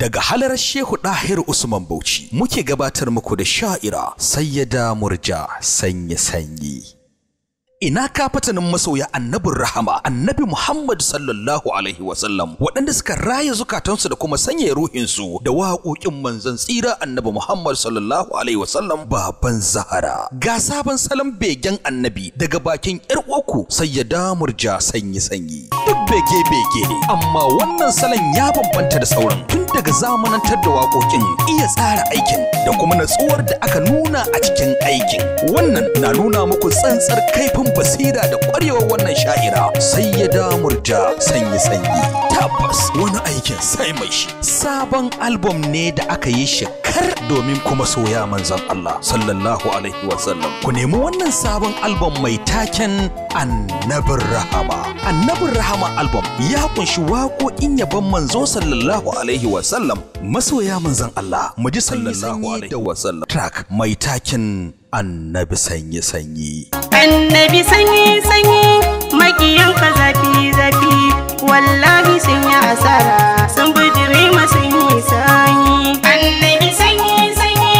Daga halarar Shehu Dahir Usman Bauchi muke gabatar muku da sha'ira Sayyada Murja Sanye Sanyi. Ina ka fatanin masoya annabin rahama annabi Muhammad sallallahu alaihi wasallam waɗanda suka raya zukatansu da kuma sanya ruhinsu da waƙoƙin manzon tsira annabi Muhammad sallallahu alaihi wasallam baban Zahara. Ga sabon salon begen annabi daga bakin ƴar uwarku Sayyada Murja Sanyi Sanyi. Duk bege bege ne, amma wannan salon ya bambanta da sauran tun daga zamanantar da waƙoƙin, iya tsara aikin da kuma natsuwar da aka nuna a cikin aikin. Wannan na nuna muku tsantsar kaifin basira da ƙwarewar wannan sha'ira Sayyada Murja Sanyi Sanyi. Tabbas wani aikin sai mai shi. Sabon album ne da aka yi shi kar domin kuma soya manzon Allah sallallahu alaihi wasallam. Ku nemi wannan sabon album mai taken Annabin Rahama. Annabin Rahama album ya kunshi waƙoƙin yabon manzo sallallahu alaihi wasallam. Masoya manzon Allah mu ji sallallahu alaihi wasallam. Track mai taken Annabi Sanyi Sanyi. Annabi sanyi sanyi, makiyanka zafi zafi, wallahi sun yi asara, sun bijire ma sun yi sanyi. Annabi sanyi sanyi,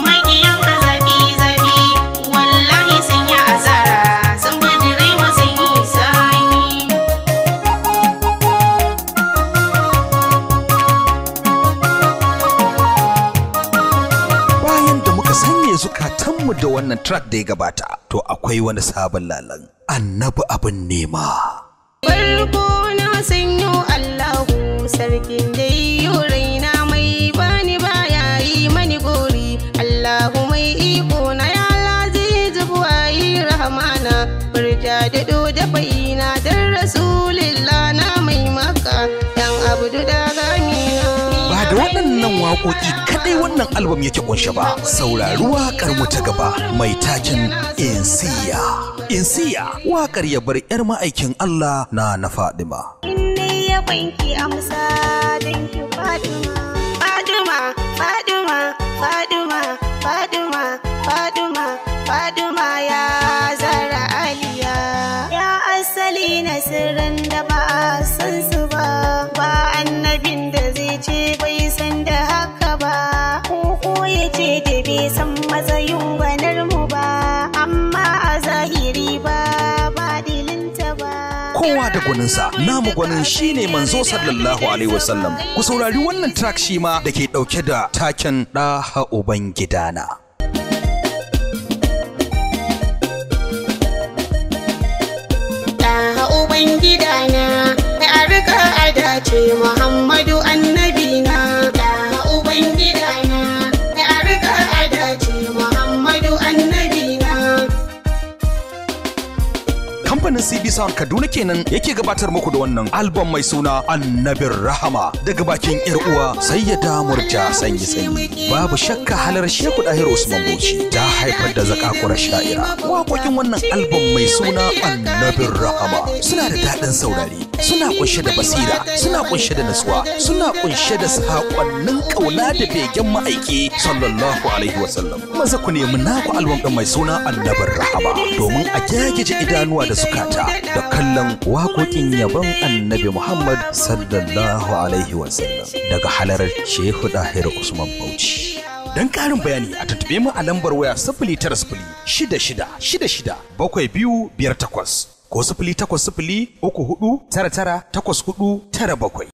makiyanka zafi zafi, wallahi sun yi asara, sun bijire ma sun yi sanyi. Bayan da muka sanya zukatanmu da wannan track da ya gabata, to akwai wani sabon lalan annabi abin nema. Farko na sanyo Allahu sarkin da yiwo raina mai bani baya yi mani gori, Allahu mai iko na ya lazizu buwayi rahamana, furja da da faina dan rasulillah na mai maka dan abdu da gamina. Ba da waɗannan waƙoƙi kaɗai wannan album yake ƙunshe ba, saurari waƙar mu ta gaba mai taken Insiya. Insiya waƙar yabar 'yar ma'aikin Allah na na Fadima. Inni ya banki amsa don ki Fadima. Fadima, Fadima, Fadima, Fadima, Fadima, Fadima ya Zara Aliya. Ya asali na sirrin da ba a san su ba, ba annabin da zai ce bai san da haka ba, ko ya ce da bai san matsayin gwanar mu ba, amma a zahiri ba badilinta ba. Kowa da gwaninsa, namu gwanin shine manzo sallallahu alaihi wasallam. Ku saurari wannan track shi ma da ke ɗauke da taken Ɗaha Ubangidana. Ɗaha Ubangidana, a riƙa a dace Muhammadu annabina. Ɗaha Ubangidana, a riƙa a dace Muhammadu annabina. Kamfanin CB Sound Kaduna kenan yake gabatar muku da wannan album mai suna Annabin Rahama daga bakin yar uwa Sayyada Murja Sanyi Sanyi. Babu shakka halar Shehu Dahir Usman Bauchi ta haifar da zakakurar sha'ira. Waƙoƙin wannan album mai suna Annabin Rahama suna da daɗin saurari, suna kunshe da basira, suna kunshe da natsuwa, suna kunshe da saƙonnin ƙauna da begen ma'aiki sallallahu alaihi wasallam. Maza ku nemi naku album ɗin mai suna Annabin Rahama domin a gyagije idanuwa da zukata da kallon waƙoƙin yabon Annabi Muhammad sallallahu alaihi wasallam daga halarar Shehu Dahir Usman Bauchi. Don ƙarin bayani a tuntuɓe mu a lambar waya 090 66 66 7258 ko 080 34 99 84 97.